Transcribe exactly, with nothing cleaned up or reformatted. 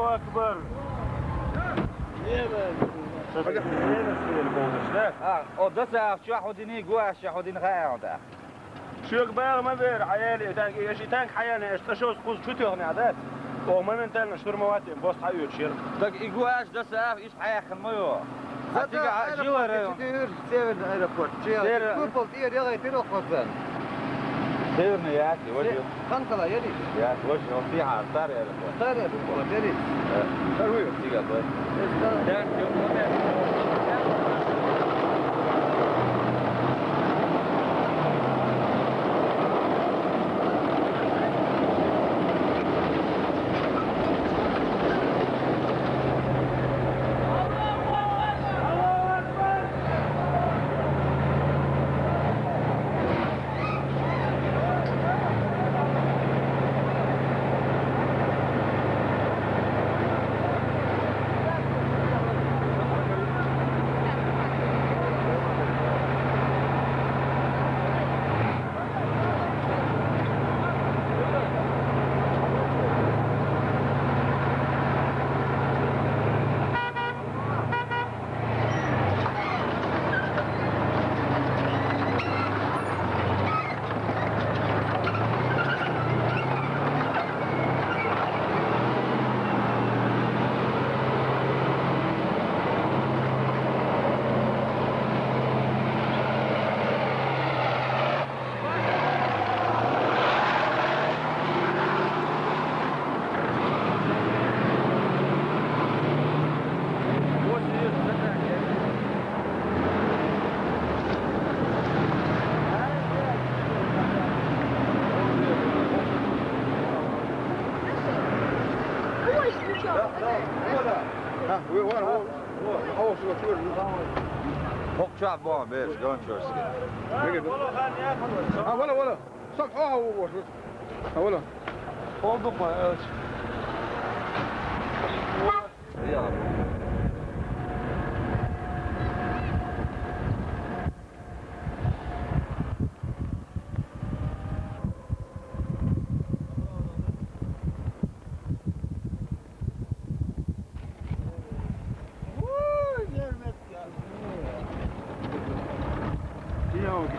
Аллаху акбар! А, о, досаав чохь хьо диниг гуаш, хьо дина хаьа хьуна тӀаккха. Шуьга бала ма бер, хьан яли, танк, и ши танк хьан яли, аша тӀе шозза кхуза чу тоьхна дац? Оха моментально штурмовать ден, бос хьан оьцуш яра. Так и гуаш досаав, иштта хьаьхна ма йо. Зато цига аэропорт жила район. Четыре, Северный аэропорт. Чия? Север- Купол тӀера яхийтира оха хӀокхуза. Северный яц, важа. Хан хала, яри? Яц, важа, он тӀехьа, старый аэропорт. Старый аэропорт, яри? Э. Старый. Цига, бай. Яц, ё, Ой, ничего. Да, да, Коля. А, вы, вон, вон, вон. А, вот, вот, вот, вот. Хокча бон, беш, гончорский. Мегер. А, вала, вала. Сам, а, вот, вот. А, вала. Oldu mu? Evet. Ya. Ой, нервнет я. Я, вот,